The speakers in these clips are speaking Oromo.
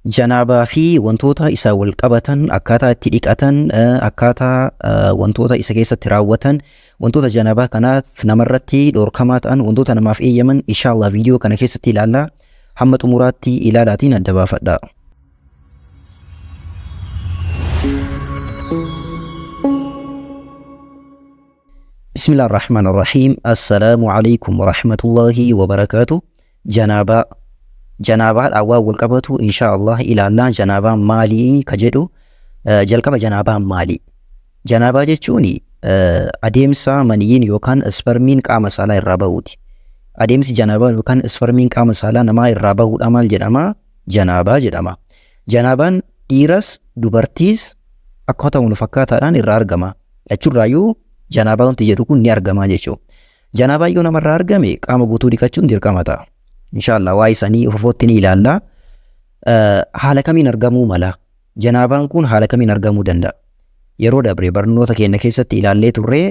Janaabaa fi wantoota isa wal qabatan, akkaataa itti dhiqatan, akkaataa wantoota isa keessatti raawwatan, wantoota janaabaa kanaaf namarratti dhoorkamaa ta'an, wantoota namaaf eeyyaman inshallah viidiyoo kana keessatti ilaalla. Hamma xumuraatti ilaalaatiin adda baafadha. Bismillah ar-Rahmaan ar-Rahiim. Assalaamu alaikum wa rahmatullahi wa barakaatu. Janaabaa. Janaabaadhaan waan wal qabatu inshaa Allah ilaallaa. Janaabaan maalii ka jedhu jalqaba janaabaan maali? Janaabaa jechuun adeemsa maniyyiin yookaan isparmiin qaama saalaa irraa bahuuti. Adeemsi janaabaa yookaan isparmiin qaama saalaa namaa irraa bahuudha maal jedhama? Janaabaa jedhama. Janaabaan dhiiras dubartiis akkaataa wal fakkaataadhaan irraa argama. Lachurraayyuu janaabaa wanti jedhu kun ni argama jechuudha. Janaabaan yoo namarraa argame qaama guutuu dhiqachuun dirqama ta'a. Inshaallah waa'ee sanii ofofootti ni ilaalla. Haala kamiin argamuu mala? Janaabaan kun haala kamiin argamuu danda'a? Yeroo dabre barnoota keenya keessatti ilaallee turre,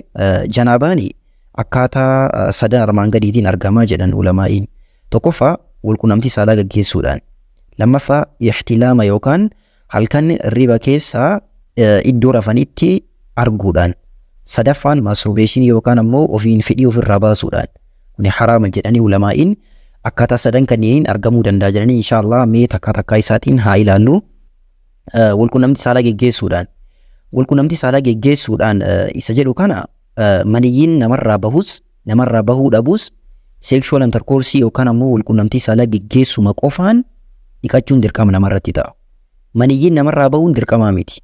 janaabaan akkaataa sadan armaan gadiitiin argamaa jedhan ulamaa'iin. Tokkoffaa, walqunnamtii saalaa gaggeessuudhaan. Lammaffaa, ihtilaama yookaan halkan hirriba keessa iddoo rafanitti arguudhaan. Sadaffaan, maasturbeeshinii yookaan ammoo ofiin fedhii ofirraa baasuudhaan. Kuni haraama jedhanii ulamaa'iin akkaataa sadan kanneeniin argamuu danda'a jedhanii, inshaallah mee takkaa takkaa isaatiin haa ilaallu. Walqunnamtii saalaa geggeessuudhaan. Walqunnamtii saalaa geggeessuudhaan isa jedhu kana, maniyyiin namarraa bahus namarraa bahuu dhabus, sexual intercourse yookaan ammoo walqunnamtii saalaa geggeessuma qofaan dhiqachuun dirqama namarratti ta'a. Maniyyiin namarraa bahuun dirqamaa miti.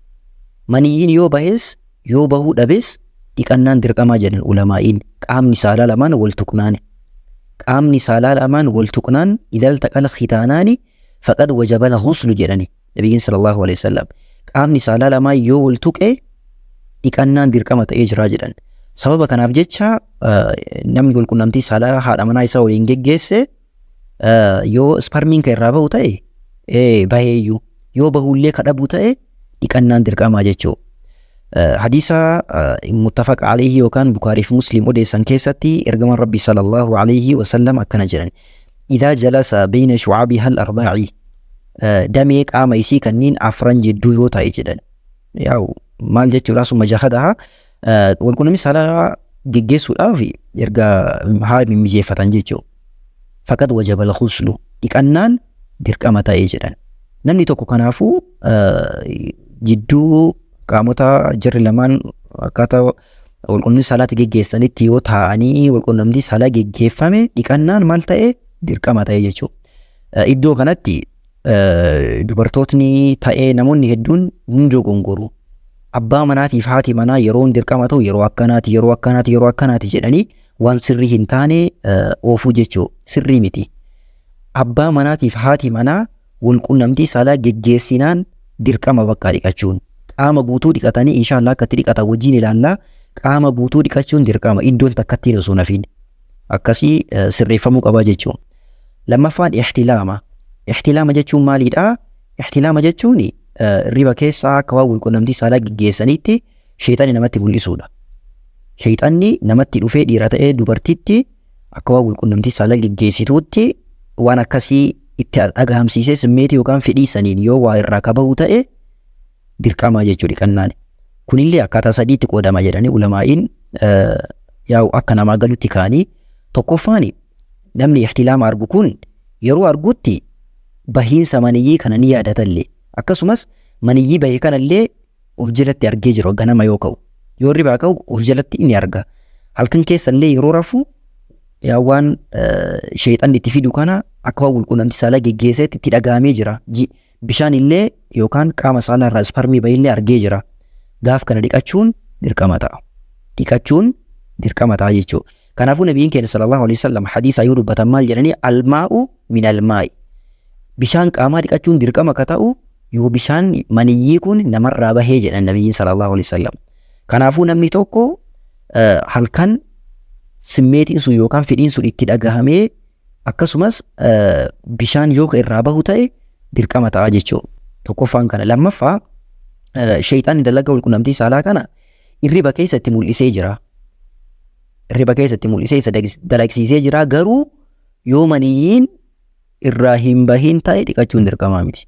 Maniyyiin yoo bahes yoo bahuu dhabes dhiqannaan dirqamaa jedhan ulamaa'iin, qaamni saalaa lamaan wal tuqnaan. Qaamni saalaa lamaan wal tuqnaan, idal taqal khitaanaani faqad wajabal ghuslu jedhani nabiyyiin sallallahu alaihi wasallam. Qaamni saalaa lamaan yoo wal tuqe dhiqannaan dirqama ta'ee jira jedhan. Sababa kanaaf jecha namni walqunnamtii saalaa haadha manaa isaa waliin geggeesse yoo isparmiin kan irraa bahu ta'e baheeyyuu, yoo bahuullee ka dhabu ta'e dhiqannaan dirqamaa jechuudha. Hadiisa muttafaq alayhi yookaan Bukaarii fi Muslim odeessan keessatti ergamaan Rabbi sallallahu alayhi wasallam akkana jedhan. Idaa jalasa beeyna shu'aabiha al-arbaa'i, damee qaama isii kanneen afran jidduu yoo ta'e jedhan. Yaa'u maal jechuudha? Summa jahadaha, walqunnamtii saalaa geggeessuudhaaf erga haala mimmijeeffatan jechuudha. Faqad wajabal ghuslu, dhiqannaan dirqama ta'ee jedhan. Namni tokko kanaafuu jidduu qaamota jarri lamaan akkaataa walqunnamtii saalaatti geggeessanitti yoo taa'anii walqunnamtii saalaa geggeeffame dhiqannaan maal ta'e? Dirqama ta'e jechuudha. Iddoo kanatti dubartootni ta'ee namoonni hedduun ni dogongoru. Abbaa manaatiif haati manaa yeroon dirqama ta'u yeroo akkanaati, yeroo akkanaati, yeroo akkanaati jedhanii waan sirrii hin taane oofuu jechuudha. Sirrii miti. Abbaa manaatiif haati manaa walqunnamtii saalaa geggeessinaan dirqama bakkaa dhiqachuun. Qaama guutuu dhiqatanii, inshaallah akka itti dhiqatan wajjin ilaallaa, qaama guutuu dhiqachuun dirqama, iddoon takkattiin osoo nafiin. Akkasii sirreeffamuu qabaa jechuudha. Lammaffaan ihtilaama. Ihtilaama jechuun maalidha? Ihtilaama jechuun hirriba keessaa akka waan walqunnamtii saalaa geggeessaniitti sheexanni namatti mul'isuudha. Sheexanni namatti dhufee dhiira ta'ee dubartitti akka waan walqunnamtii saalaa geggeessituutti waan akkasii itti dhagahamsiisee simmeetii yookaan fedhii saniin yoo waa irraa kabahu ta'e dirqamaa jechuu dhiqannaan. Kunillee akkaataa sadiitti qoodama jedhanii ulamaa'iin, yaa'u akka namaa galutti kaanii. Tokkoffaan, namni ihtilaama argu kun yeroo argutti bahiinsa maniyyii kana ni yaadatallee, akkasumas maniyyii bahe kanallee of jalatti argee jira. Ganama yoo ka'u, yoo hirribaa ka'u of jalatti ni arga, halkan keessallee yeroo rafu yaa waan sheexanni itti fidu kana akka waan walqunnamtii saalaa geggeesseetti itti dhaga'amee jira. Bishaan illee yookaan qaama saalaa irraa isparmii bahillee argee jira. Gaaf kana dhiqachuun dirqama ta'a. Dhiqachuun dirqama ta'a jechuudha. Kanaafuu nabiyyiin keenya sallallahu alaihi wasallam hadiisa yoo dubbatan maal jedhanii? Almaa'u min almaa'i. Bishaan qaamaa dhiqachuun dirqama ka ta'u yoo bishaan maniyyii kun namarraa bahee jedhan nabiyyiin sallallahu alaihi wasallam. Kanaafuu namni tokko halkan simmeetiin sun yookaan fedhiin sun itti dhagahamee akkasumas bishaan yoo ka irraa bahu ta'e dirqama ta'a jechuudha. Tokkoffaan kana. Lammaffaa, sheeyxaanni dalagaa walqunnamtii saalaa kana irriba keessa itti mul'isee jira. Irriba keessa itti mul'isee isa dalagsiisee jira, garuu yoo maniyyiin irraa hin bahin ta'e dhiqachuun dirqamaa miti.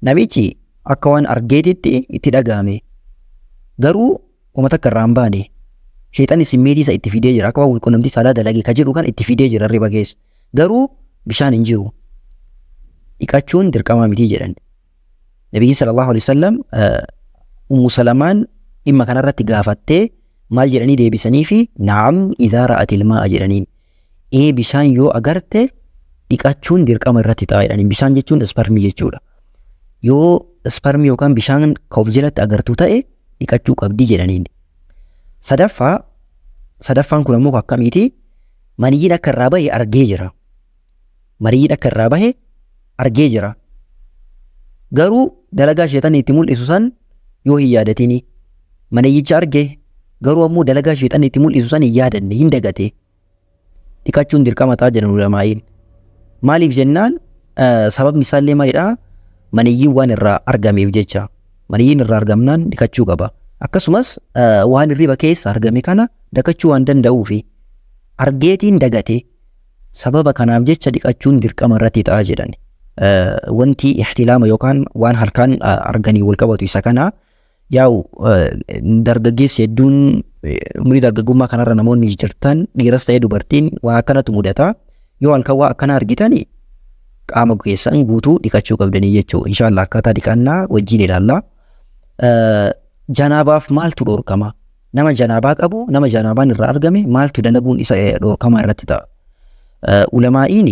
Namichi akka waan argeetitti itti dhaga'ame. Garuu wama takka irraa hin baane. Sheexanni simmeetii isa itti fidee jira. Akka waan walqunnamtii saalaa dalage ka jedhu kan itti fidee jira hirriba keessa. Garuu bishaan hin jiru. Dhiqachuun dirqamaa miti jedhan. Nabiyyiin sallallahu alaihi wasallam Ummu Salamaan dhimma kanarratti gaafattee maal jedhanii deebisanii fi na'am idhaa ra'atil maa'a jedhaniin. Ee bishaan yoo agarte dhiqachuun dirqama irratti ta'a jedhaniin. Bishaan jechuun isparmii jechuudha. Yoo isparmii yookaan bishaan ka of jalatti agartu ta'e dhiqachuu qabdi jedhaniin. Sadaffaa sadaffaan kun ammoo akkamiiti? Maniyyiin akka irraa bahe argee jira. Maniyyiin akka irraa bahe argee jira. Garuu dalagaa sheexanni itti mul'isu san yoo hin yaadatini. Maniyyicha arge garuu ammoo dalagaa sheexanni itti mul'isu san hin yaadanne hin dagate. Dhiqachuun dirqama ta'a jedhan ulamaa'iin. Maaliif jennaan sababni isaallee maalidha? Maniyyiin waan irraa argameef jecha. Maniyyiin irraa argamnaan dhiqachuu qaba. Akkasumas waan hirriba keessa argame kana dagachuu waan danda'uufi argeetiin dagate sababa kanaaf jecha dhiqachuun dirqama irratti ta'a jedhan. Wanti ihtilaama yookaan waan halkan arganii wal qabatu isa kana yaa'u dargaggeessi hedduun umurii dargaggummaa kanarra namoonni jirtan dhiiras ta'ee dubartiin waan akkanatu mudata. Yoo halkan waa akkana argitani qaama keessan guutuu dhiqachuu qabdanii jechuudha. Inshaallah akkaataa dhiqannaa wajjin ilaalla. Janaabaaf maaltu dhorkama? Nama janaabaa qabu, nama janaabaan irraa argame maaltu dalaguun isa dhorkamaa irratti ta'a? Ulamaa'iin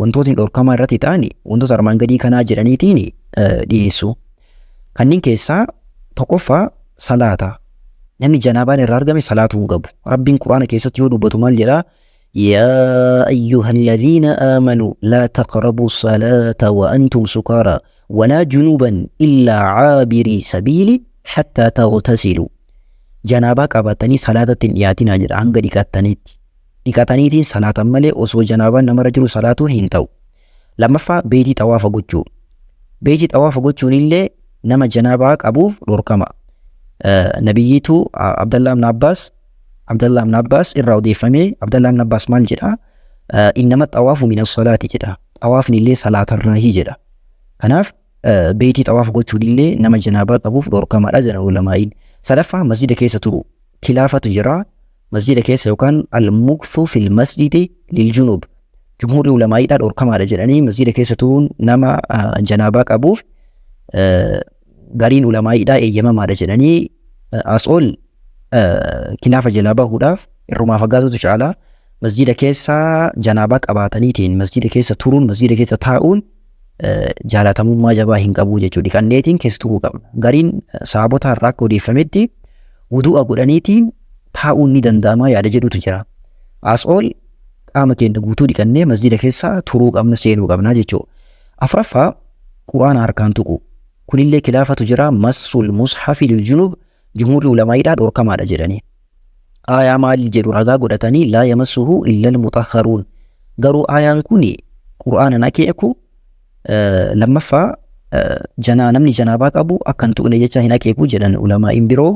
wantootni dhorkamaa irratti ta'an wantoota armaan gadii kanaa jedhaniitiin dhiyeessu. Kanneen keessaa tokkoffaa salaata. Namni janaabaan irraa argame salaatuu hin qabu. Rabbiin Quraana keessatti yoo dubbatu maal jedhaa? Yaa ayyuhalladhiina aamanuu laa taqrabuu salaata wa antum sukaaraa walaa junuban illaa caabirii sabiili hattaa tagtasilu. Janaabaa qabaatanii salaatatti hin dhiyaatinaa jedha hanga dhiqattaniitti. Dhiqataniitiin salaatan malee osoo janaabaan namarra jiru salaatuun hin ta'u. Lammaffaa beeytii xawaafa gochuu. Beeytii xawaafa gochuun illee nama janaabaa qabuuf dhorkama. Nabiyyiitu Abdallah ibn Abbaas Abdallah ibn Abbaas irraa odeeffamee Abdallah ibn Abbaas maal jedha? Innama xawaafu min as-salaati jedha. Xawaafni illee salaatarraahi jedha. Kanaaf beeytii xawaafa gochuun illee nama janaabaa qabuuf dhorkamaadha jedhan ulamaa'iin. Sadaffaa masjida keessa turu. Kilaafatu jira. Masjida keessa yookaan al-mukthu fil masjidi lil junub. Jumhuurri ulamaa'iidhaa dhorkamaadha jedhanii masjida keessa turuun nama janaabaa qabuuf gariin ulamaa'iidhaa eeyyamamaadha jedhanii as ol kilaafa jalaa bahuudhaaf irrumaa fagaatutu caala. Masjida keessa janaabaa qabaataniitiin masjida keessa turuun masjida keessa taa'uun jaalatamummaa jabaa hin qabu jechuudha. Dhiqanneetiin keessa turuu qabna. Gariin sahaabota irraa akka odeeffametti wudu'a godhaniitiin taa'uun ni danda'ama yaada jedhutu jira. As ol qaama keenya guutuu dhiqannee masjida keessa turuu qabna seenuu qabna jechuudha. Afraffaa Qur'aana harkaan tuqu. Kunillee kilaafatu jira massul mushafi lil junub jumhuurri ulamaa'iidhaa dhorkamaadha jedhanii. Aayaa maal jedhu ragaa godhatanii laa yamassuhu illal mutahharuun. Garuu aayaan kun Qur'aana hin akeeku lammaffaa janaa namni janaabaa qabu akka hin tuqne jecha hin akeeku jedhan ulamaa'iin biroo.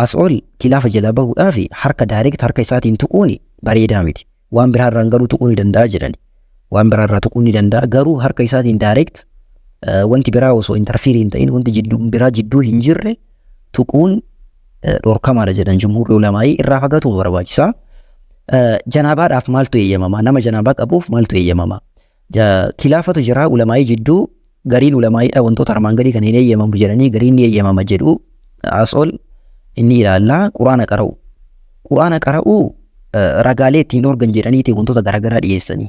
As ol kilaafa jalaa bahuudhaaf harka direct harka isaatiin tuquun bareedaa miti. Waan biraa irraan garuu tuquu ni danda'a jedhani. Waan biraa irraa tuquu ni danda'a garuu harka isaatiin direct wanti biraa osoo interfere hin ta'in wanti jidduu biraa jidduu hin jirre tuquun dhorkamaadha jedhan jumhuurri ulamaa'ii irraa fagaatu barbaachisaa. Janaabaadhaaf maaltu eeyyamama? Nama janaabaa qabuuf maaltu eeyyamama? Kilaafatu jira ulamaa'ii jidduu gariin ulamaa'iidha wantoota armaan gadii kan hin eeyyamamu jedhanii gariin ni eeyyamama jedhu as ol inni ilaallaa quraana qara'u. Quraana qara'uu ragaalee ittiin dhorgan jedhaniiti wantoota garaagaraa dhiyeessanii.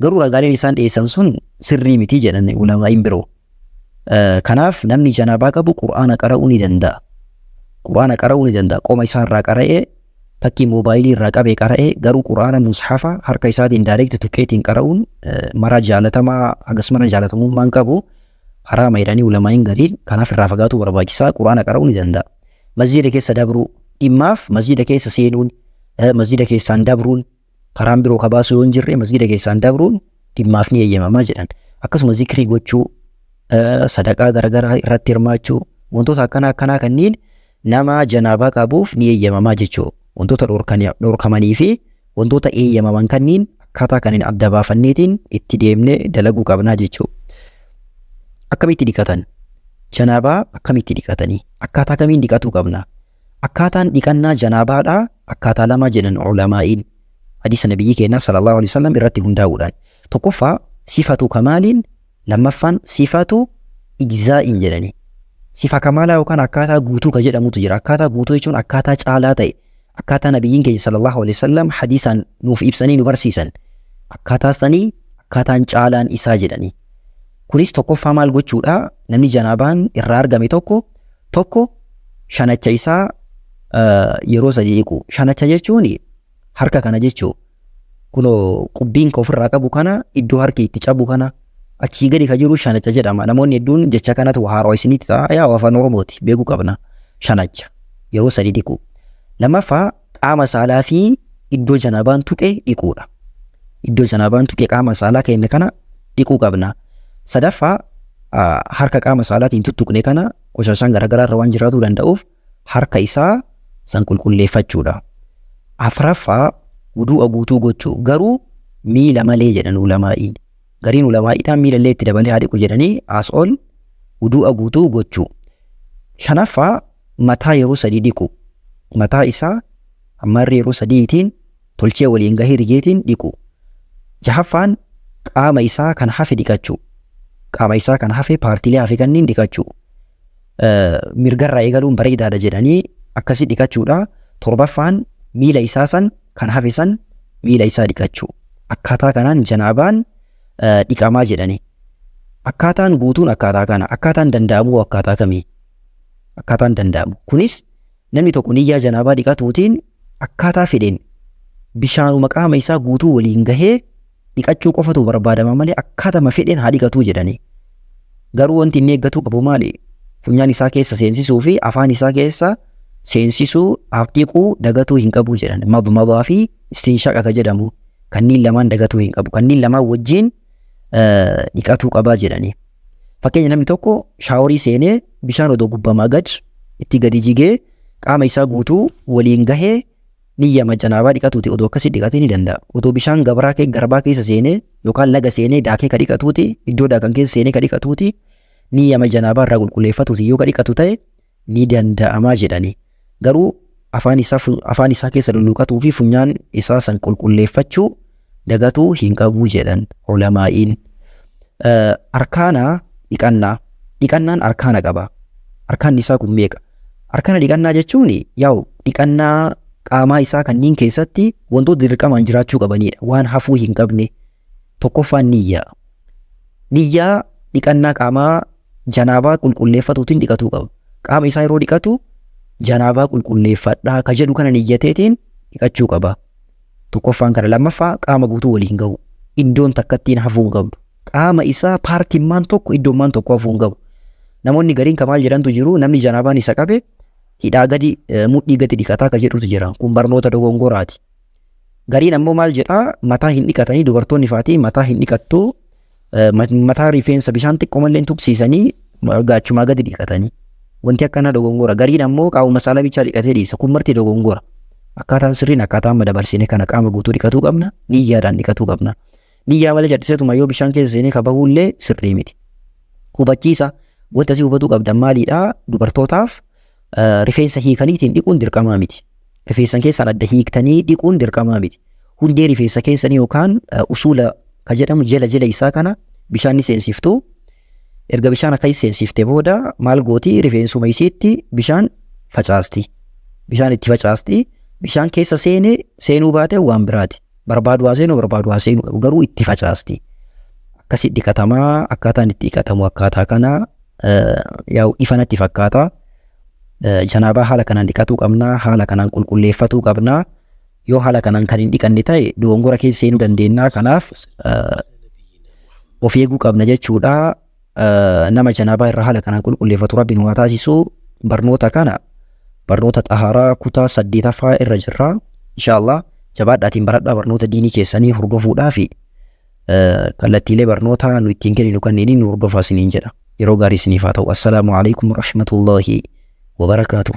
Garuu ragaaleen isaan dhiyeessan sun sirrii miti jedhan ulamaa'iin biroo. Kanaaf namni janaabaa qabu quraana qara'uu ni danda'a. Quraana qara'uu ni danda'a. Qoma isaa irraa qara'ee takkii moobaayilii irraa qabee qara'ee garuu quraana mushafa harka isaatiin direct tuqeetiin qara'uun mara jaalatamaa hagas mara jaalatamummaan qabu haraama jedhanii ulamaa'iin gariin kanaaf irraa fagaatuu barbaachisaa quraana qara'uu ni danda'a. Masjiida keessa dabruu dhimmaaf masjiida keessa seenuun masjiida keessaan dabruun karaan biroo ka baasuu yoo hin jirre masjiida keessaan dabruun dhimmaaf ni eeyyamamaa jedhan. Akkasuma zikrii gochuu, sadaqaa garaagaraa irratti hirmaachuu, wantoota akkanaa akkanaa kanneen nama janaabaa qabuuf ni eeyyamamaa jechuudha. Wantoota dhorkamanii fi wantoota eeyyamaman kanneen akkaataa kanneen adda baafanneetiin itti deemnee dalaguu qabnaa jechuudha. Akkasuma Akkamitti dhiqatan? Janaabaa akkamitti dhiqatanii? Akkaataa kamiin dhiqatuu qabna? Akkaataan dhiqannaa janaabaadhaa akkaataa lama jedhan ulamaa'iin. Hadiisa nabiyyi keenyaa sallallahu alaihi wasallam irratti hundaa'uudhaan. Tokkoffaa sifatu kamaaliin, lammaffaan sifatu ijzaa'in jedhani. Sifa kamaalaa yookaan akkaataa guutuu ka jedhamutu jira. Akkaataa guutuu jechuun akkaataa caalaa ta'e, akkaataa nabiyyiin keenya sallallahu alaihi wasallam hadiisaan nuuf ibsanii nu barsiisan. Akkaataa sanii akkaataan caalaan isaa jedhani. Kunis tokkoffaa maal gochuudha? Namni janaabaan irraa argame tokko shanacha isaa yeroo sadii dhiqu. Shanacha jechuun harka kana jechuu. Kunoo qubbiin ka ofirraa qabu kana, iddoo harki itti cabu kana achii gadi ka jiru shanacha jedhama. Namoonni hedduun jecha kanatu haarawaa isinitti ta'a. Yaa afaan Oromooti beekuu qabna. Shanacha yeroo sadii dhiqu. Lammaffaa qaama saalaa fi iddoo janaabaan tuqe dhiquudha. Iddoo janaabaan tuqe qaama saalaa keenya kana dhiquu qabna. Sadaffaa harka qaama saalaatiin tuttuqne kana qoshashaan garaagaraa irra waan jiraatuu danda'uuf harka isaa san qulqulleeffachuudha. Afraffaa wuduu'a guutuu gochuu, garuu miila malee jedhan ulamaa'iin. Gariin ulamaa'iidhaan miila illee itti dabalee haa dhiqu jedhanii as ol wuduu'a guutuu gochuu. Shanaffaa mataa yeroo sadii dhiqu. Mataa isaa ammarri yeroo sadiitiin tolchee waliin gahee rigeetiin dhiqu. Jahaffaan qaama isaa kan hafe dhiqachuu. Qaama isaa kan hafe paartiilee hafe kanneen dhiqachuu. Mirgarraa eegaluun bareedaadha jedhanii akkasi dhiqachuudha. Torbaffaan miila isaa san kan hafe san miila isaa dhiqachuu. Akkaataa kanaan janaabaan dhiqamaa jedhanii. Akkaataan guutuun akkaataa kana. Akkaataan danda'amuu akkaataa kamii? Akkaataan danda'amu. Kunis namni tokko niyyaa janaabaa dhiqatuutiin akkaataa fedheen bishaanuma qaama isaa guutuu waliin gahee dhiqachuu qofatu barbaadama malee akkaatama fedheen haa dhiqatuu jedhanii. Garuu wanti inni eeggatuu qabu maali? Funyaan isaa keessa seensisuu fi afaan isaa keessa seensisuu dhiquu dagatuu hin qabu jedhan. Madmadaa fi istinshaqa ka jedhamu kanneen lamaan dagatuu hin qabu. Kanneen lamaan wajjin dhiqatuu qabaa jedhanii. Fakkeenya namni tokko shaaworii seenee bishaan odoo gubbamaa gad itti gadi jigee qaama isaa guutuu waliin gahee niyyama janaabaa dhiqatuuti odoo akkasii dhiqatee ni danda'a. Odoo bishaan garbaa keessa seenee yookaan laga seenee daakee ka dhiqatuuti, iddoo daakan keessa seenee ka dhiqatuuti niyyama janaabaa irraa qulqulleeffatuuti yoo ka dhiqatu ta'e ni danda'amaa jedhanii. Garuu afaan isaa keessa lulluuqatuu fi funyaan isaa san qulqulleeffachuu dagatuu hin qabu jedhan ulamaa'iin. Arkaana dhiqannaa. Dhiqannaan arkaana qaba. Arkaanni isaa kun meeqa? Arkaana dhiqannaa jechuun yaa'u dhiqannaa qaamaa isaa kanneen keessatti wantoota dirqamaan jiraachuu qabanidha. Waan hafuu hin qabne. Tokkoffaan niyyaa. Niyyaa dhiqannaa qaamaa janaabaa qulqulleeffatuutiin dhiqatuu qaba. Qaama isaa yeroo dhiqatu janaabaa qulqulleeffadhaa ka jedhu kana niyyateetiin dhiqachuu qaba. Tokkoffaan kana. Lammaffaa qaama guutuu waliin gahu. Iddoon takkattiin hafuu hin qabdu. Qaama isaa paartimmaan tokko iddoommaan tokko hafuu hin qabu. Namoonni gariin ka maal jedhantu jiru, namni janaabaan isa qabe hidhaa gadi mudhii gadi dhiqataa ka jedhutu jira. Kun barnoota dogongoraati. Gariin ammoo maal jedhaa, mataa hin dhiqatanii, dubartoonni faatii mataa hin dhiqattu, mataa rifeensa bishaan xiqqoo malee hin tuqsiisanii gaachumaa gadi dhiqatanii. Wanti akkanaa dogongora. Gariin ammoo qaamuma saala bichaa dhiqatee dhiisa. Kun marti dogongora. Akkaataan sirriin akkaataa amma dabarsine kana qaama guutuu dhiqatuu qabna. Niyyaadhaan dhiqatuu qabna. Niyyaa malee jal'iseetuma yoo bishaan keessa seenee ka bahuullee sirrii miti. Hubachiisa. Wanti asii hubatuu qabdan maaliidha? Dubartootaaf rifeensa hiikaniitiin dhiquun dirqamaa miti. Rifeensa keessaan adda hiiktanii dhiquun dirqamaa miti. Hundee rifeensa keessanii yookaan usuula ka jedhamu jala jala isaa kana bishaan ni seensiftu. Erga bishaan akka seensifte booda maal gooti? Rifeensuma isiitti bishaan facaasti. Bishaan itti facaasti. Bishaan keessa seene seenuu baate waan biraati. Barbaadu haa seenu, barbaadu haa seenu, garuu itti facaasti. Akkasi dhiqatamaa. Akkaataan itti dhiqatamu akkaataa kana yaa'u ifa natti fakkaata. Janaabaa haala kanaan dhiqatuu qabna. Haala kanaan qulqulleeffatuu qabna. Yoo haala kanaan kan hin dhiqanne ta'e dogongora keessa seenuu dandeenya. Kanaaf of eeguu qabna jechuudha. Nama janaabaa irraa haala kanaan qulqulleeffatu Rabbi nu haa taasisu. Barnoota kana barnoota xahaaraa kutaa 8ffaa irra jirra. Inshaallah jabaadhaatiin baradhaa, barnoota diinii keessanii hordofuudhaa fi kallattiilee barnoota nu ittiin kenninu kanneen nu hordofaa isiniin jedha. Yeroo gaarii isiniif haa ta'u. Assalaamu alaikum warahmatullahi wabarakaatuh.